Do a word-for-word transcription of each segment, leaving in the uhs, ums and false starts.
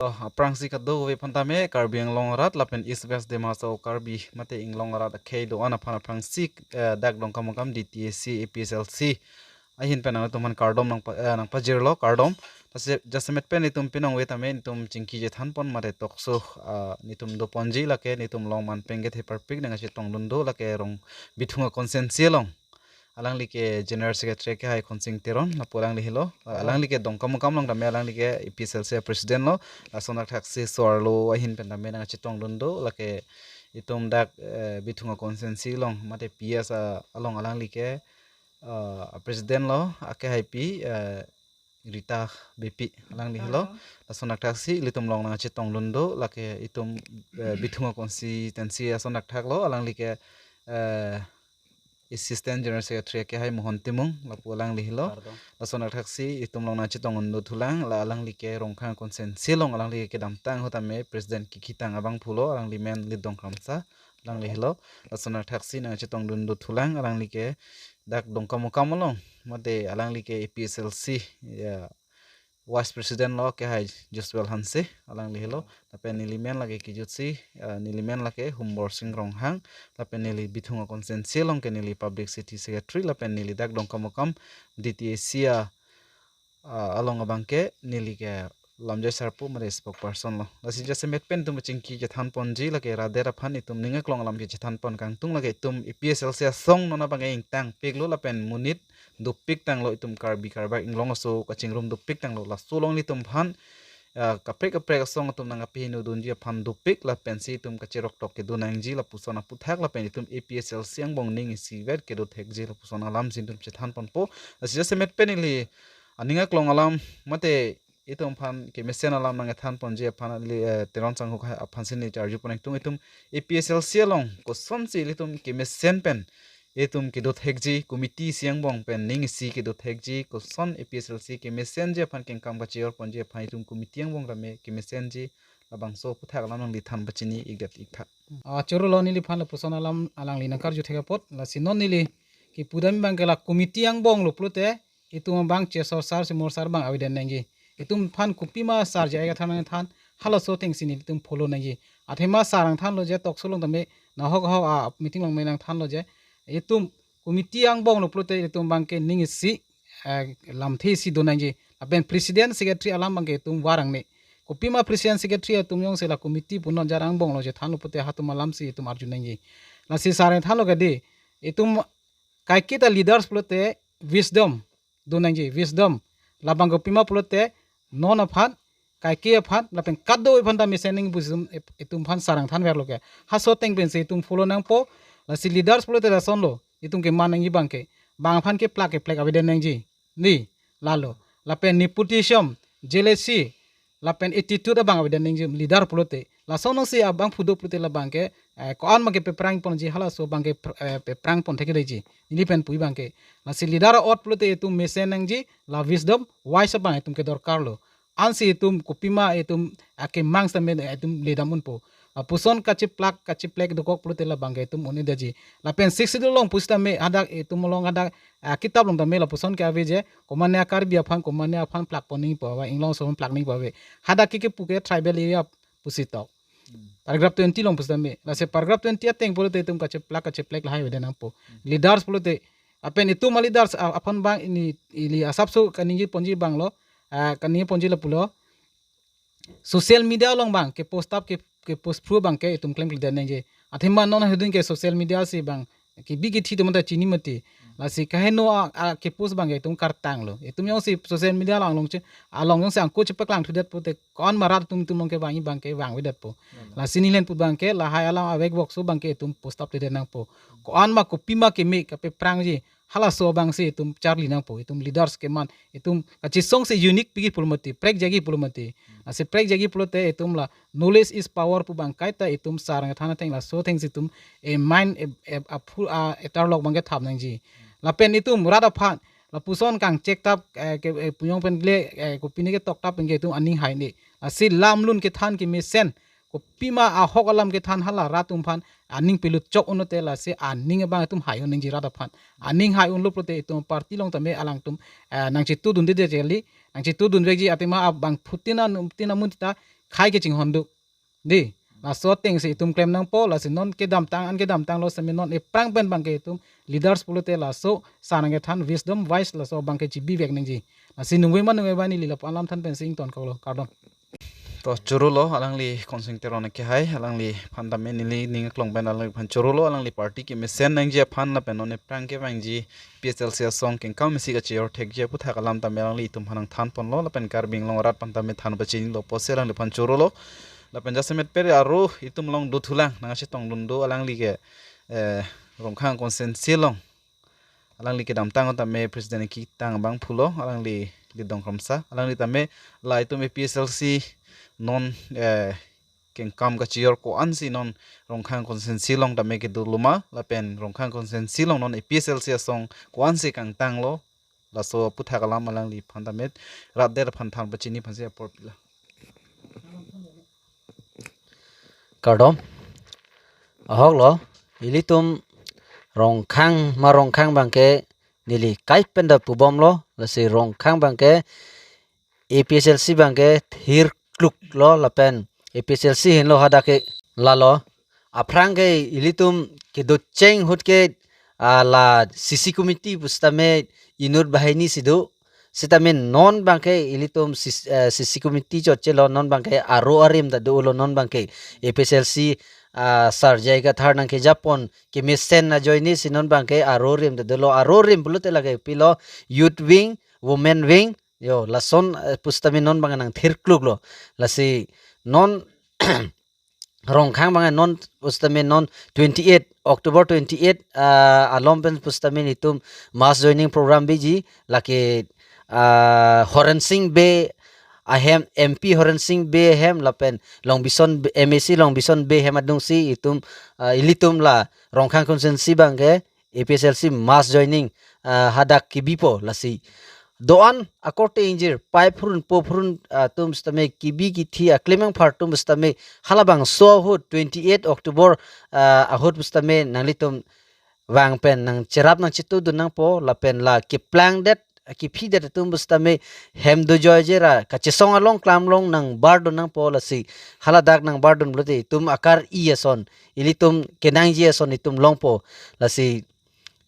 To, aphrangsi kadokave aphan tame Karbi Anglong arat lapen East West Dima Hasao Karbi mate Anglong arat akhei do-an aphan aphrangsi, eh, dak Dongkamukam D T A C A P H L C ahin pen nangtum aphan kardom nangpa-, eh, nangpajirlo, kardom. Lasi jasemet pen itum pinong ave tame itum chingki chethanpon mate talk show, ah, itum doponji, lake itum along manpeng kethe parpik nangchetongdun do, lake Rong Bithung a constituency along. Alangli ke General Secretary ke Hai Khonsing Teron, lapu alangli helo. Ah, alangli ke Dongkamukam along tame alangli ke A P H L C president lo. Lason athak si so-arlo ahin pen tame nangchetongdun do, lake itum dak, eh, Bithung a constituency along mate P S, ah, along alangli ke, ah, president lo, ake Hai Pi, eh, Rita Beypi alangli helo. Lason athak si ilitum along nangchetongdun do, lake itum, eh, Bithung a constituency ason athak lo, alangli ke, eh, Assistant General Secretary ke Hai Mohon Timung, lapu alangli helo. Kardom. Lason athak si itum along nangchetongdun thulang, la alangli ke Rongkhang constituency along alangli ke kedamtang ahut tame president kekitang abangphu lo, alangli men Lidong Kramsa, alangli helo. Lason athak si nangchetongdun thulang, alangli ke dak Dongkamukam along mate alangli ke A P H L C, ya, Vice President lo ke Hai Joshua Hanse, alangli helo. Lapen neli men lake kejutsi, eh, neli men lake Humborsing Ronghang, lapen neli Bithung a constituency along ke neli Publicity Secretary, lapen neli dak Dongkamukam D T A C a, ah, along abang ke neli ke Lamjai Sarpo mate spokesperson lo. Lasi jasemet pen itum chingki chethanponji, lake rat adet aphan itum ning aklong alam ke chethanpon kangtung, lake itum A P H L C asong non abang ke ingtangpik lo lapen monit dopik tanglo, itum Karbi Karbak Anglong aso kachingrum dopik tanglo. Laso along ilitum aphan, ah, kaprek kaprek asong atum nangkapahingno dunji aphan dopik, lapensi itum kacheroktok kedo nangji lapuson aputhak, lapen itum A P H L C angbong ning isivet kedo thekji lapuson alamsi itum chethanponpo. Lasi jasemet pen ili aning aklong alam mate itum aphan kemesen alam nangkethanponji aphan ili, eh, Teron Sangho aphansi neli charjupon nangtung, itum A P H L C along kosonsi ilitum kemesen pen itum kedo thekji, committee isi angbong pen ning isi kedo thekji, koson A P H L C kemesenji aphan kengkam kachiorponji aphan itum committee angbong tame kemesenji, labangso aputhak alam nangli than pachini ikdet iktha. Ah, choro lo neliphan lapuson alam alangli nangkarju thek apot, lasi non neli kipudam abang ke la committee angbong lo pulote itum abang chesor sar, simor sar abang avedet nangji. Itum aphan kopima sar jai kathan nangthan, halaso thengsi nelitum follow nangji. Athema sar nangthanlo je talk show along tame, nahok ahok a meeting along me nangthanlo je, itum committee angbong lo pulote itum abang ke ning isi, eh, lamthe isi do nangji. Lapen president secretary alam abang ke itum varang ne. Kopima president secretary atum jongsi la committee pu non jar angbong lo je thanlo pulote hatum alamsi itum arju nangji. Lasi sar nangthanlo ke di, itum kaiketa leaders pulote wisdom do nangji, wisdom. Labang kopima pulote non aphan, kaike aphan, lapen kadokave aphan ta mesen nangji pu itum, itum aphan sar nangthanverlo ke. Halaso ateng pensi itum follow nangpo, lasi leaders pulote lasonlo, itum keman nangji abang ke, bang aphan keplak keplek avedet nangji. Ni, lalo. Lapen nepotism, jealousy, lapen attitude abang avedet nangji leader pulote. Lason nangsi abangphu do pulote labang ke, eh, ko-an abang ke peprangponji, halaso abang ke pr-, eh, peprangpon thektheji. Neli pen pu abang ke. Lasi leader a'ot pulote itum mesen nangji, la wisdom, wise abang itum ke dorkar lo. Ansi itum kopima itum akemang sitame itum ledam unpo. Lapuson kachiplak, kachiplek dokok pulote labang ke itum un-edetji. Lapen Sixth Schedule along pusitame hadak itum along hadak, ah, kitap along tame lapuson ke ave je, komatne a-Karbi aphan, komatne aphan plakpon nangpo ave, Anglong aso aphan plak nangpo ave. Hadak ke kepu ke tribal area pusi tok. Paragraph twenty along pusitame. Lasi paragraph twenty ateng pulote itum kachiplak, kachiplek lahai avedet nangpo. Leaders pulote, lapen itum a-leaders a-, aphan abang ili, ili asapso kaningjeponji abang lo, ah, kaningjeponji lapulo. Social media along abang ke post up ke, ke post phru abang ke itum klemkledet nangji. Athema non ahut dun ke social media si abang kebi kethe atum ta chini mati. Lasi kaheno a, a ke post abang ke itum kartanglo. Itum jongsi social media along along che, along jongsi angko chepaklang thudet pulote ko-an ma rat atum atum along ke vangji abang ke vangvedetpo. Lasi neli pen pu abang ke lahai alam avek vokso abang ke itum post up thedet nangpo. Ko-an ma kopima keme kapeprangji, halaso abangsi itum charli nangpo, itum leaders keman, itum kachesong si unique piji pulo mati, prekjiji pulo mati. Lasi prekjiji pulote itum la knowledge is power pu abang kaita itum sar nangthan ateng laso athengsi itum e mind e, e, aphu a etarlok abang ke thap nangji. Lapen itum rat aphan, lapuson kangchek tap, eh, ke, eh, punyong pen le, eh, kopine ke toktap pen ke itum aning hai ne. Lasi lamlun kethan kemesen, kopima ahok alam kethan hala rat atum aphan aning pelut chok un-e te lasi aning abang itum hai un nangji rat aphan. Aning hai unlo pulote itum party along tame alangtum, eh, nangchetudunde de jeli, nangchetudunvekji athema abangphutin an, tin amun ta khei kachinghon do. Di, laso atengsi itum klem nangpo, lasi non kedamtang, an kedamtanglo sitame non ephrang pen abangke itum leaders pulote laso sanang kethan wisdom wise laso abangke chibivek nangji. Lasi nungve ma nungve ba neli lapu alam than pensi ingtonkoklo, kardom. To chorolo alangli Khonsing Teron akehai, alangliphan tame neli ning aklong pen alangliphan chorolo, alangli party kemesen nangji aphan lapen non ephrang kevangji P S L C asong kengkam isi kachiyor thekji aputhak alam tame alangli itum aphan nangthanponlo lapen Karbi Anglong arat aphan tame than pachinilo pusi alangliphan chorolo. Lapen jasemet pere aro itum along dothulang nangchetongdun do alangli ke, eh, Rongkhang constituency along alangli kedamtang tame president kitang abangphulo, alangli Lidong Kramsa, alangli tame la itum A P H L C non, eh, kengkam kachiyor ko-ansi non Rongkhang constituency along tame kedoloma lapen Rongkhang constituency along non A P H L C asong ko-ansi kangtanglo, laso aputhak alam alangliphan tame rat der aphan than pachini aphansi apor pilo. Kardom. Ahoklo, ilitum Rongkhang ma Rongkhang abangke neli kai pen ta pubomlo, lasi Rongkhang abangke A P H L C abangke thirkluklo lapen A P H L C henlo hadak ke lalo. Aphrang ke ilitum kedocheng ahut ke, ah, la C C committee pusitame inut banghini si do. Sitame non abangke ilitum C C, eh, C C committee chotchelo, non abangke aro arim ta dolo, non abangke A P H L C, ah, Sar J I Kathar nangkejapon kemesen ajoinesi non abangke aro arim ta dolo, aro arim pulote lake pilo youth wing, women wing, yo, lason, eh, pusitame non abangke nangthirkluklo. Lasi non Rongkhang abangke non pusitame non twenty-eight October twenty-eight, ah, along pen pusitame itum mass joining program biji lake, ah, Horen Sing Bey ahem, M P Horen Sing Bey ahem lapen Longbison Bey, M A C Longbison Bey ahem adungsi itum, ah, ilitum la Rongkhang constituency abangke A P H L C mass joining, ah, hadak kebipo, lasi do-an akorte ingjir, pai phurun po phurun, ah, atum sitame kebi kethi aklemang phar atum sitame halabangso ahut twenty-eight October, ah, ahut sitame nanglitum vang pen nangcherap nangchetudun nangpo lapen la keplangdet kephidet atum sitame hem dojoije ra kachesong along klam along nangbardun nangpo, lasi haladak nangbardun pulote itum akar-i ason, ilitum kenangji ason itum longpo, lasi,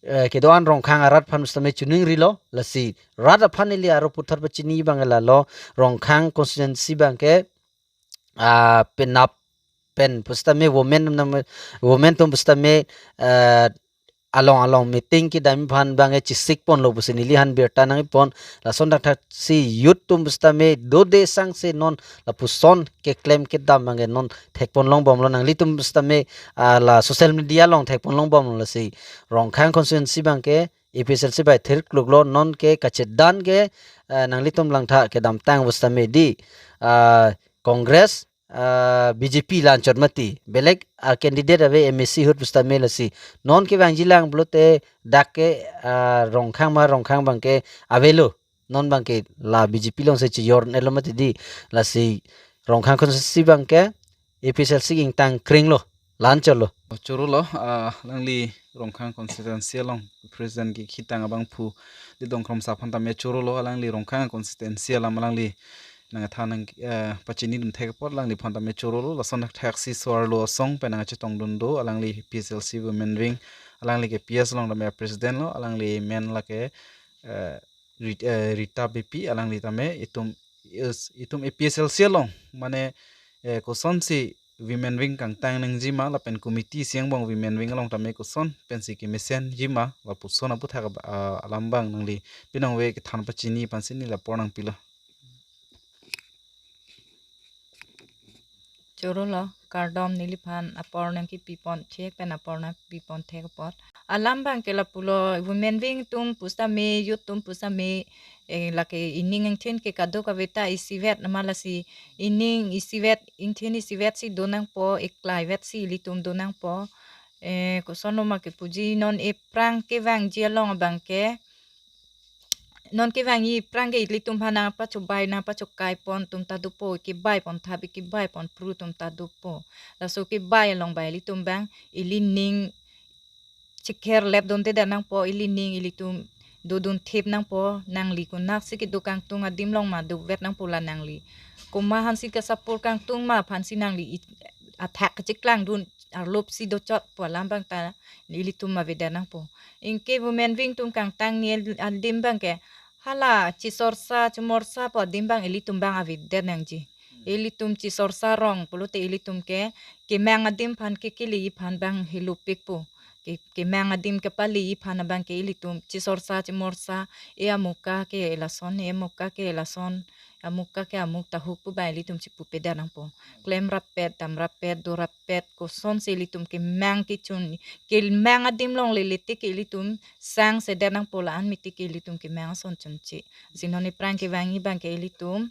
eh, kedo-an Rongkhang arat aphan sitame chuning rilo, lasi rat aphan ili aro puthot pachini abang lalo, Rongkhang constituency abangke, ah, penap pen pusitame women nam, women atum pusitame, eh, along along meeting kedam aphan abangke chesikponlo pusi neli aphan birta nangpon, lason thakthak si youth atum pusitame dode sangse non lapuson keklem kedam abangke non thekpon longbomlo, nanglitum pusitame, ah, la social media along thekpon longbomlo, lasi Rongkhang constituency abangke A P H L C bai thirkluklo, non ke kachedan ke, ah, nanglitum langtha kedamtang pusitame di, ah, Congress, ah, B J P la-anchot mati, belek, ah, candidate ave M A C ahut pusitame, lasi non kevangjilang pulote dak ke, ah, Rongkhang ma Rongkhang abangke avelo, non abangke la B J P alongsi chiyor nelo mati di, lasi Rongkhang constituency abangke A P H L C ingtang kringlo, la-anchotlo. Chorolo, ah, alangli Rongkhang constituency along president kekitang abangphu Lidong Kramsa aphan tame chorolo, alangli Rongkhang constituency alam alangli nangthan nang, eh, pachinidun thek apot alangliphan tame chorolo, lason thakthak si so-arlo asong pen nangchetongdun do, alangli A P H L C women wing, alangli ke P S along tame president lo, alangli men lake, eh, Rit-, eh, Rita Beypi, alangli tame itum, is-, itum A P H L C along, mane, eh, kosonsi women wing kangtang nangjima lapen committee isi angbong women wing along tame koson pensi kemesenjima lapuson aputhak, ah, alam abang nangli pinangve kethan pachini aphansi neli apor nangpilo. Chorolo, kardom, neliphan apor nangkepipon, chek pen apor nangpipon thek apot. Alam abangke lapulo, women wing atum pusitame, youth atum pusitame, eh, lake ining ingthin ke kadokave ta isivet nama, lasi ining isivet, ingthin isivet si do nangpo, eklaivet si ilitum do nangpo. Eh, koson loma kepuji, non ephrang kevangji along abangke, non kevangji aphrang ke ilitum aphan nangpachobai nangpachokaipon atum ta dopo, kebaipon thap kebaipon phru atum ta dopo. Laso kebai along bai ilitum abang ili ning chekher lepdunde da nangpo, ili ning ilitum dodun thip nangpo, nangli konatsi kedo kangtung adim along ma dovet nangpo la nangli. komat aphansi kesapur kangtung ma aphansi nangli i-, athak kacheklang dun arlop si dochot pu alam abang ta ilitum avedet nangpo. Anke women wing atum kangtang ni el-, adim abangke hala chesorsa chemorsa pu adim abang ilitum abang avedet nangji. Ilitum chesorsa rong pulote ilitum ke kemang adim aphan ke kele aphan abang helopikpo. Ke, kemang adim kepale aphan abangke ilitum chesorsa chemorsa, e amuka ke lason, e amuka ke lason, amuka ke amuk tahuk pu abang ilitum chepupedet nangpo. Klem rappet, dam rappet, do rappet, kosonsi ilitum kemang kechun, kemang adim longle lete ke ilitum sangsedet nangpo, la-an mete ke ilitum kemang ason chunche. Si non aphrang kevangji abangke ilitum,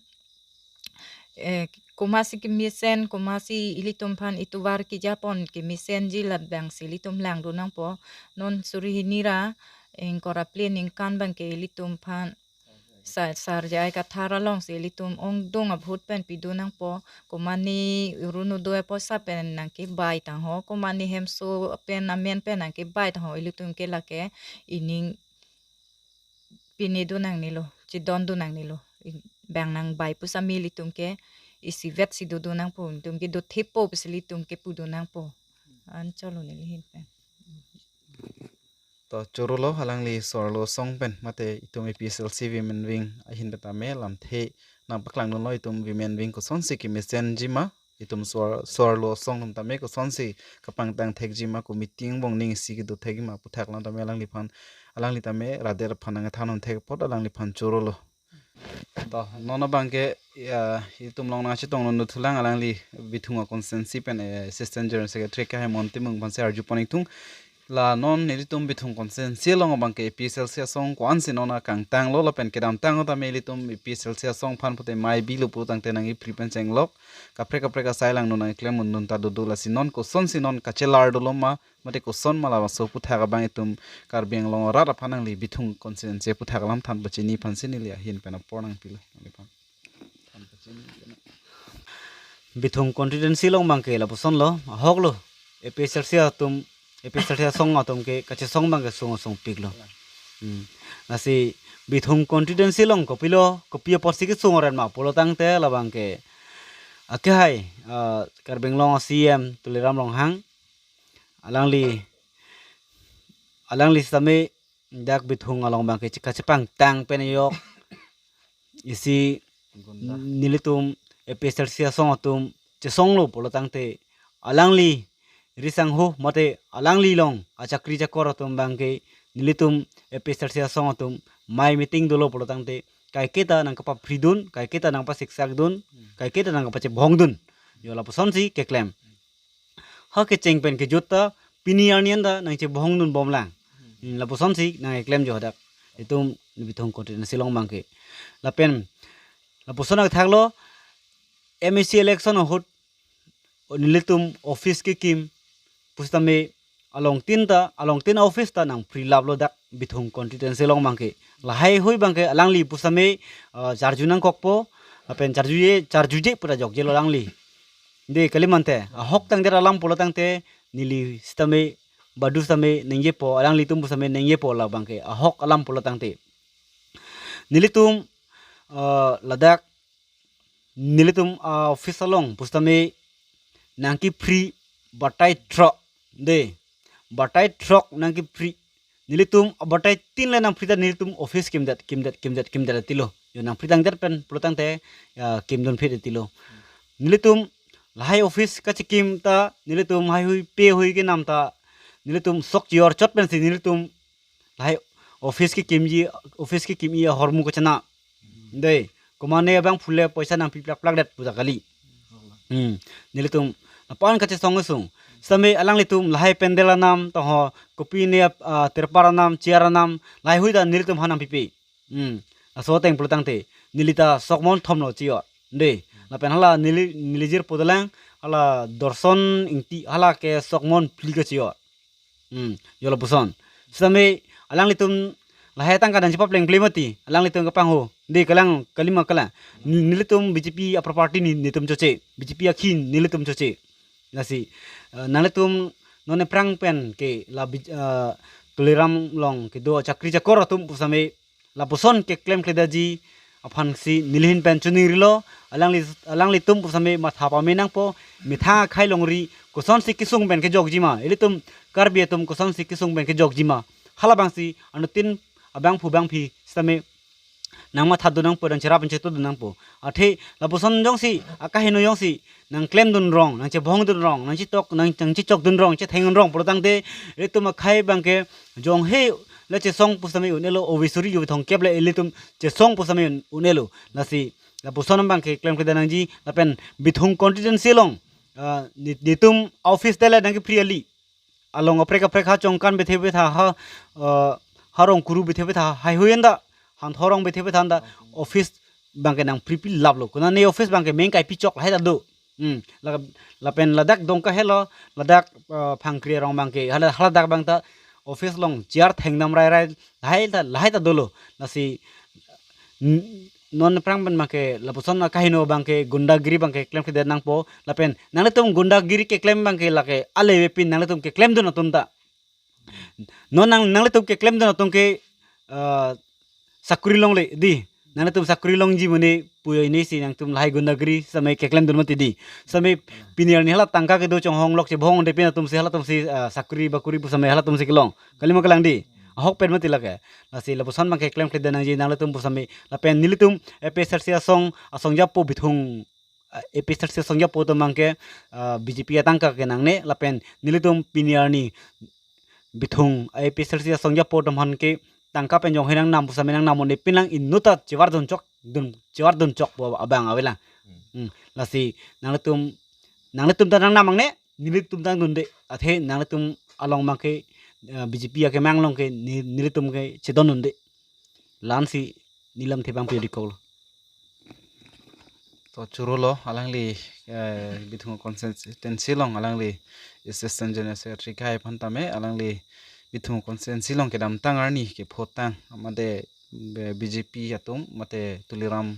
eh, komatsi kemesen, komatsi ilitum aphan itovar kejapon kemesenji labangsi ilitum langdun nangpo. Non suri hini ra ingkoi ra phli aningkan abangke ilitum aphan sa-, Sarjai Kathar alongsi ilitum ongdung ahut pen pidun nangpo. Komane Orunodoi apoisa pen nangkebai tangho, komane hemso pen amen pen nangkebai tangho, ilitum ke lake ining pinedun nangnelo, chedondun nangnelo. I-, bang nangbai pusitame ilitum ke isivet si dodun nangpo, ilitum ke dothepo pusi ilitum ke pudun nangpo. Anchot lo neli ahin pen. To chorolo alangli so-arlo asong pen mate itum A P S L C women wing ahin pen tame lamthe nangpaklangdunlo, itum women wing kosonsi kemesenji ma, itum so-ar-, so-arlo asong atum tame kosonsi kapangtang thekji ma, committee angbong ning isi kedo thekji ma aputhak alam tame alangliphan, alangli tame rader aphan nangthandun thek apot alangliphan chorolo. To non abangke, ya, itum along nangchetongdun thulang alangli Bithung a-constituency pen, eh, Assistant General Secretary Kehai Mon Timung aphansi arjupon ingtung. La non nelitum Bithung constituency along abangke A P S L C asong ko-ansi non akangtanglo lapen kedamtang tame ilitum A P S L C asong aphan pute mei bilo pu tangte nangkephri pen chenglok. Kaprek kaprek asai langno nangklemdun ta dodo, lasi non kosonsi non kachelar dolo ma, mate koson ma labangso aputhak abang itum Karbi Anglong arat aphan nangli Bithung constituency aputhak alam than pachini aphansi neli ahin pen apor nangpilo. Bithung constituency along abangke lapusonlo, ahoklo. A P S L C atum, A P S L C asong atum ke kachesong abangke sung sungpiklo. Hmm. Lasi Bithung constituency along kopilo, kopi apotsi kesung oren ma pulo tangte labangke akehai, ah, Karbi Anglong C E M Tuliram Ronghang, alangli, alangli sitame dak Bithung along abangke chika chepangtang pen ajok isi nelitum A P S L C asong atum chesonglo pulo tangte alangli risangho mate alangli along achakri chakor atum abangke nelitum A P S L C asong atum mei meeting dolo pulo tangte kaiketa nangkapaphridun, kaiketa nangpasiksekdun, kaiketa nangkapachebhongdun. Jo lapusonsi keklem. Ha kecheng pen kejut ta pini arni an ta nangchebhongdun bomlang. Hmm, lapusonsi nangkeklemji hadak itum Bithung constituency along abangke. Lapen lapuson akthaklo, M A C election ahut nelitum office kekim pusitame along tin ta, along tin office ta nangphri laplo dak Bithung constituency along abangke. Lahaihui abangke alangli pusitame, ah, charju nangkokpo, lapen charjuje, charjuje pura jokjelo alangli. De kali mante, ahok tangdet alam pulo tangte, neli sitame, badu sitame ningjepo, alanglitum pusitame ningjepo labangke, ahok alam pulo tangte. Nelitum, ah, ladak, nelitum, ah, office along pusitame nangkephri batai throk, de, batai throk nangkephri. Nelitum batai tin le nangphri ta nelitum office kimdet, kimdet, kimdet, kimdet tilo. Jo nangphri tangdet pen pulo tangte, ya, kimdun phit tilo. Nelitum lahai office kachekim ta, nelitum haihui pehui kenam ta, nelitum sok chior chot pensi nelitum lahai office kekimji, office kekimji ahormu kachena. De, komane abang phule poisa nangpi plak plak det puja kali. Hmm, nelitum lapu-an kachesong kesung. Sitame alanglitum lahai pandal anam, toho, kopine, ah, tirpal anam, chair anam, lahaihui ta nelitum aphan nangpipe. Hmm, laso ateng pulo tangte, neli ta sok mon thomlo chior. De, lapen hala neli, neli jirpo dolang, hala Dorson Ingti, hala ke sok mon phli kachior. Hmm, jo lapuson. Sitame alanglitum lahai tangka nangchepaplengple mati, alanglitum kapanghu. De kalang, kalima kalang. Ni-, nelitum B J P a-property ni, nelitum choche. B J P akhi nelitum choche. Lasi, eh, nanglitum non aphrang pen ke la B-, eh, Tuliram along kedo chakri chakor atum pusitame lapuson keklemkledaji, aphansi nelihin pen choningrilo, alangli alanglitum pusitame matha pame nangpo, methang akhei longri kosonsi kesung pen kejokjima, ilitum Karbi atum kosonsi kesung pen kejokjima. Halabangsi anuttin abangphu bangphi sitame nangmathadun nangpo, nangcherap nangchetongdun nangpo. Athe lapuson jongsi, akaheno jongsi nangklemdun rong, nangchebongdun rong, nangchetok, nang, nangchechokdun rong, chethengdun rong pulotangte, ilitum akhei abangke jong he le chesong pusitame un-elo, ovisuri uvithong kep le ilitum chesong pusitame un-, un-elo. Lasi lapuson abangke klemkledet nangji, lapen Bithung constituency along, ah, ni-, nitum office dele nangkepri ali. Along aprek aprek ha Chongkan bethe betha ha, ah, ha Rongkuru bethe betha, haihui anda, Hangthorong bethe betha anda, office abangke nangpripi laplo. Konane office abangke meng kaipi chok lahai ta do. Hmm, la-, lapen ladak Dongka helo, ladak, ah, Phangkri arong abangke, hala, haladak abang ta office along chair thengdam rai rai lahai ta, lahai ta dolo. Lasi, n-, non aphrang pen abangke lapuson akaheno abangke gundagiri abangke klemkledet nangpo, lapen nanglitum gundagiri keklem abangke lake alevepin nanglitum keklemdun atum ta. Non nang, nanglitum keklemdun atum ke, ah, sakuri longle di. Nanglitum sakuri longji mane puyo ini si nangtum lahai gundagiri sitame keklemdun mati di. Sitame pini arni hala tangka kedo chonghonglok chebongdepin atumsi halatumsi, ah, sakuri bakuri pusitame halatumsi kelong. Kalima kelang di. Ahok pen mati lake. Lasi lapuson abangke klemkledet nangji nanglitum pusitame. Lapen nelitum A P H L C asong, asong japo Bithung, ah, A P H L C asong japo atum abangke, ah, B J P atangka kenangne, lapen nelitum pini arni Bithung A P H L C asong japo atum aphan ke tangka pen jong he nangnam pusitame nangnam un-epin lang, inut ta chevardun chok, dun, chevardun chokpo abang avelang. Hmm, lasi nanglitum, nanglitum ta nangnam nangne, nelitum ta nangdunde. Athe nanglitum along abangke, eh, B J P akemang along ke ni-, nelitum ke chedondunde. La-ansi nelamthe abang piyodi koklo. To chorolo alangli, eh, Bithung constituency along alangli Assistant General Secretary kahai aphan tame alangli Bithung constituency along kedamtang arni kephotang mate B-, B J P atum mate Tuliram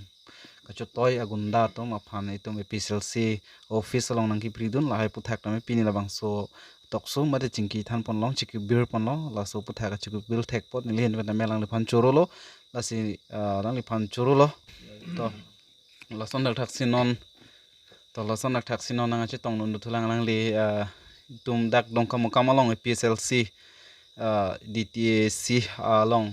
Kachotoi agunda atum aphan itum A P H L C office along nangkepridun lahai aphuthak tame pini labangso tokso mate chingki thanponlong, chikibir ponlong, laso aphuthak chikibir thekpot nelihin pen tame alangliphan chorolo, lasi, ah, alangliphan chorolo. To, lason dak thaksi non, to lason dak thaksi non nangchetongdun thulang alangli, ah, itum dak Dongkamukam along A P H L C, ah, D T A C along,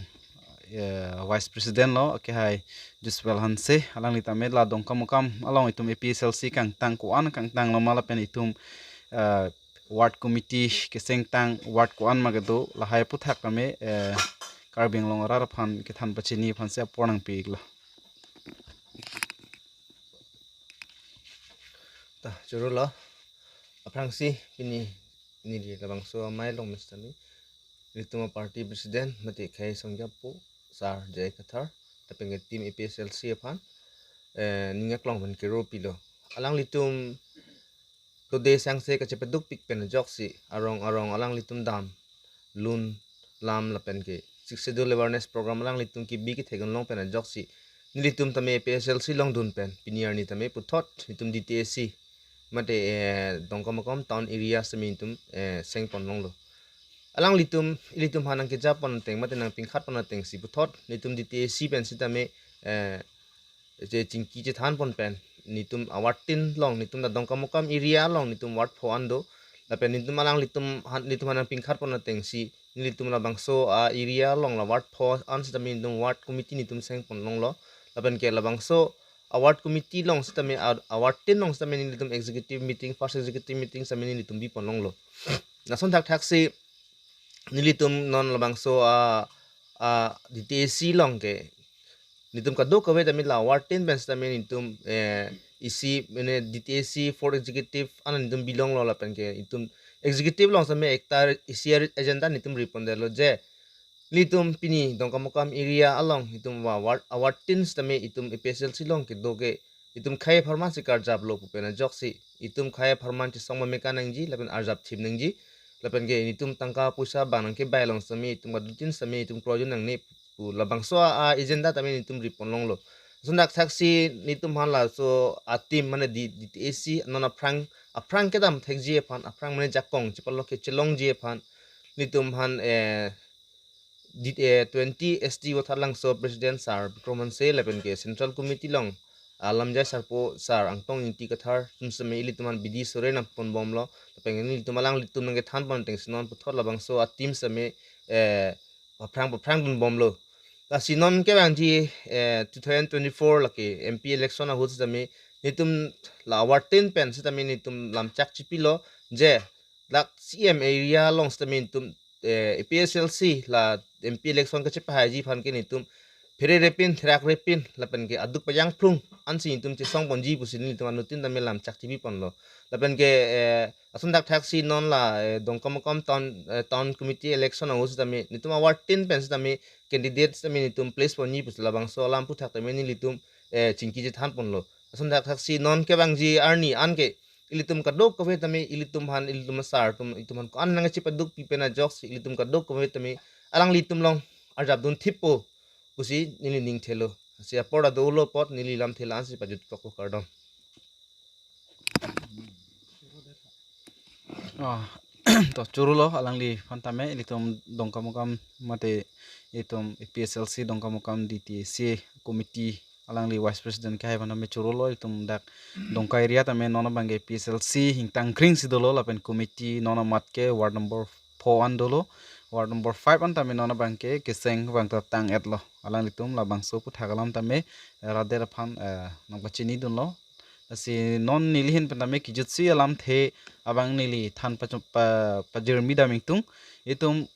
eh, Vice President lo, akehai Juswel Hanse, alangli tame la Dongkamukam along itum A P H L C kangtang ko-an kangtanglo ma lapen itum, ah, ward committee kesengtang ward ko-an ma kedo lahai aphuthak tame, eh, Karbi Anglong arat aphan kethan pachini aphansi apor nangpi-iklo. Ta, chorolo. Aphrangsi pini neli labangso amei along mestami nelitum aparty president mate khei asong japo Sar J I Kathar lapen ke team A P H L C aphan, eh, ning aklong pen kero pilo. Alanglitum tode sangse kachepadukpik pen ajoksi arong arong alanglitum dam lun lam lapen ke Sixth Schedule awareness program alanglitum kebi kethekdunlong pen ajoksi nelitum tame A P H L C along dun pen pini arni tame puthot itum D T A C mate, eh, Dongkamukam town area sitame itum, eh, sengponlonglo. Alanglitum, ilitum aphan nangkejapon ateng mate nangpingkhatpon atengsi puthot nelitum D T A C pen sitame, eh, che chingki chethanpon pen nelitum awartin along, nelitum ta Dongkamukam area along nelitum ward pho an do. Lapen nelitum alanglitum aphan, nelitum aphan nangpingkhatpon atengsi nelitum labangso a-area along la ward pho an sitame nelitum ward committee nelitum sengponlonglo. Lapen ke labangso a-ward committee along sitame a-, awartin along sitame nelitum executive meeting, first executive meeting sitame nelitum biponlonglo. Lason thakthaksi nelitum non labangso a, a D T A C along ke nelitum kadokave tame la awartin pen sitame nelitum, eh, isi mane D T A C fourth executive an nelitum bilonglo lapen ke itum executive along sitame ekta isi agenda nelitum ripondetlo je nelitum pini Dongkamukam area along itum wa-, ward, awartin sitame itum A P H L C along kedo ke itum khei apharman si karjaplo pu pen ajoksi itum khei apharman chesong mame kanangji lapen arjapthip nangji lapen ke nelitum tangka poisa abang nangkebai along sitame itum kaduntin sitame itum kroijun nangne pu labangso a, a-agenda tame nelitum riponlonglo. Lason thakthaksi nelitum aphan laso a-team mane D-, D T A C non aphrang, aphrang kedam thekji aphan, aphrang mane jakong chepalok kechelongji aphan nelitum aphan, eh, D, eh, twenty S T Vothatlangso President Sir Bikram Hanse lapen ke Central Committee along, ah, lamjai sarpo Sir Angtong Ingti Kathar atum sitame ilitum aphan bidi sore nangponbomlo. Lapen ke nelitum alanglitum nangkethanpon atengsi non puthot labangso a-team sitame, eh, paphrang paphrang dunbomlo. Lasi non kevangji, eh, two thousand twenty-four lake M P election ahut sitame nelitum la awartin pen sitame nelitum lamchak chipilo je dak C M area along sitame nelitum, eh, A P H L C la M P election kachepahaiji aphan ke nelitum phererepin, therakrepin, lapen ke aduk pajangphlung ansi nelitum chesongponji pusi nelitum anuttin tame lamchak chipiponlo. Lapen ke, eh, lason thakthaksi non la, eh, Dongkamukam town, eh, town committee election ahut sitame nelitum awartin pen sitame candidate sitame nelitum place ponji pusi labangso alam aphuthak tame nelitum, eh, chingki chethanponlo. Lason thakthaksi non kevangji arni anke ilitum kadokave tame ilitum aphan, ilitum asar atum, ilitum aphan ko-an nangchepadukpi pen ajoksi ilitum kadokave tame alanglitum along arjapdun thippo pusi neli ning thelo. Lasi apor ta dolo apot neli lamthe la-ansi pajutkokpo, kardom. Ah, to chorolo alangliphan tame, ilitum Dongkamukam mate itum A P H L C Dongkamukam D T A C committee alangli vice president kehai aphan tame chorolo. Itum dak Dongka area tame non abangke A P H L C ingtangkring si dolo lapen committee non amat ke ward number four an dolo. Ward number five an tame non abangke keseng abang ta tang-etlo. Alanglitum labangso aphuthak alam tame, eh, radet aphan, eh, nangpachinidunlo. Lasi non neli ahin pen tame kejutsi alamthe abang neli than pa, pa, pajirmi dam ingtung. Itum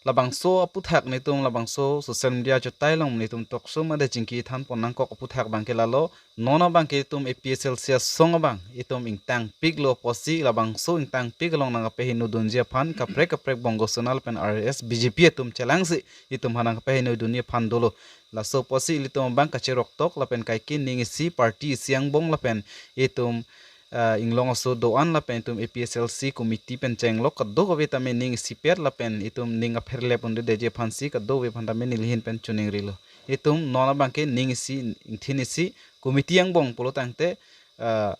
labangso aphuthak nelitum labangso social media achutai along nelitum tokso mate chingki thanpon nangkok aphuthak abangke lalo. Non abangke itum A P H L C asong abang itum ingtangpiklo apotsi labangso ingtangpik along nangkapehinodunji aphan kaprek kaprek Bongo Sena lapen R S S B J P atum chelangsi itum aphan nangkapehinodunji aphan dolo. Laso apotsi ilitum abang kacheroktok lapen kaike ning isi party isi angbong lapen itum, ah, inglong aso do-an lapen itum A P H L C committee pen chenglok kadokave tame ning isipet lapen itum ning apherlep undedetji aphansi kadokave aphan tame neli ahin pen choningrilo. Itum non abangke ning isi, ingthin isi, committee angbong pulo tangte, ah,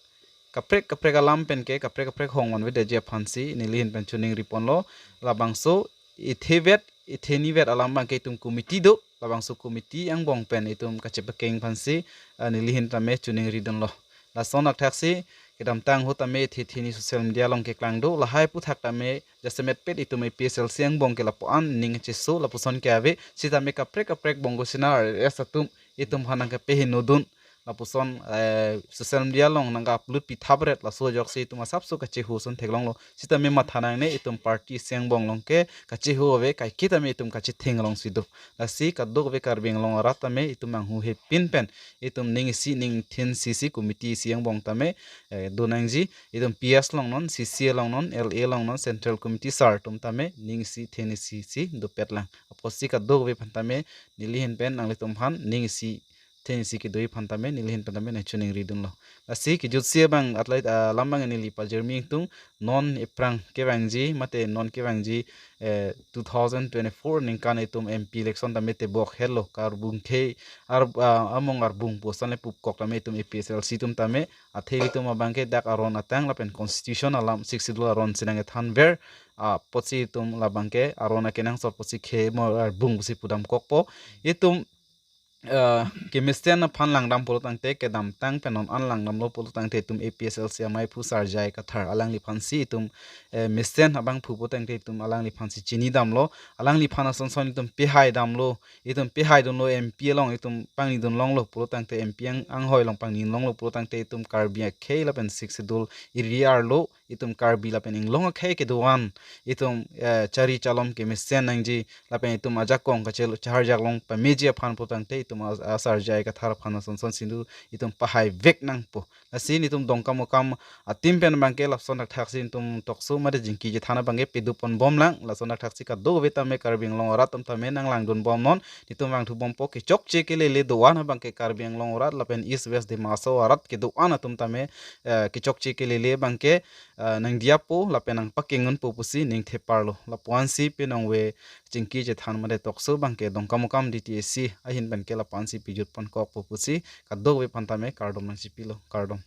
kaprek kaprek alam pen ke kaprek kaprek hong vanvedetji aphansi neli ahin pen choningriponlo. Labangso ithevet ithenivet alam abangke itum committee do, labangso committee angbong pen itum kachepakeng aphansi, ah, neli ahin tame choningridunlo. Lason thakthaksi kedamtang ahut tame ithe itheni social media along keklang do, lahai aphuthak tame jasemetpet itum A P H L C angbong ke lapu-an ning cheso lapuson ke ave, sitame kaprek kaprek Bongo Sena R S S atum itum aphan nangkapehinodun. Lapuson, eh, social media along nangka-upload pithapret, laso ajoksi itum asapso kacheho ason theklonglo. Sitame matha nangne, itum party isi angbong along ke kacheho ave, kaike tame itum kachetheng alongsi do. Lasi kadokave Karbi Anglong arat tame itum anghu hepin pen itum ning isi ning thin isi committee isi angbong tame, eh, do nangji. Itum P S along non, C C A along non, L A along non, Central Committee sar atum tame ning isi thin isi si dopetlang. Apotsi kadokave aphan tame neli ahin pen nanglitum aphan ning isi thin isi kedoji aphan tame neli ahin pen tame nangchoningridunlo. Lasi kejutsi abang atlait, ah, alam abang neli pajirmi ingtung. Non ephrang kevangji mate non kevangji, eh, two thousand twenty-four ningkan itum M P election tame tebok helo, karbung khei ar, ah, among arbung posan le pupkok tame itum A P H L C atum tame athe ilitum abangke dak aron atang lapen constitution alam, Sixth Schedule aron si nangkethanver, ah, apotsi itum labangke aron akenangsot apotsi khei mo arbung pusi pudamkokpo. Itum, eh, kemesen aphan langdam pulo tangte kedamtang pen non an langdamlo pulo tangte itum A P H L C amei aphu Sir J I Kathar alangliphansi itum, eh, mesen abangphu pulo tangte itum alangliphansi chinidamlo. Alangliphan asonson itum pehaidamlo, itum pehaidunlo, M P along itum pangnidunlonglo pulo tangte, M P ang, anghoi along pangnilonglo pulo tangte itum Karbi akhei lapen Sixth Schedule area arlo itum Karbi lapen inglong akhei kedo-an itum, eh, chari chalom kemesen nangji lapen itum ajakong kachel-, chaharjak long pameji aphan pulo tangte itum as-, a Sir J I Kathar aphan asonson si do, itum pahaivek nangpo. Lasi nelitum Dongkamukam a-team pen abangke lason thakthaksi nelitum tokso mate chingki chethan abangke peduponbomlang. Lason thakthaksi kadokave tame Karbi Anglong arat atum tame nanglangdunbomnon. Nelitum vangthubompo, kechokche kelele do-an abangke Karbi Anglong arat lapen East West Dima Hasao arat kedo-an atum tame, eh, kechokche kelele abangke, eh, nangdiyapo lapen nangpakengunpo pusi ning theparlo. Lapu-ansi penong ave chingki chethan mate tokso abangke Dongkamukam D T A C ahin penke lapu-ansi pejutponkokpo pusi kadokave aphan tame kardom nangchipilo, kardom.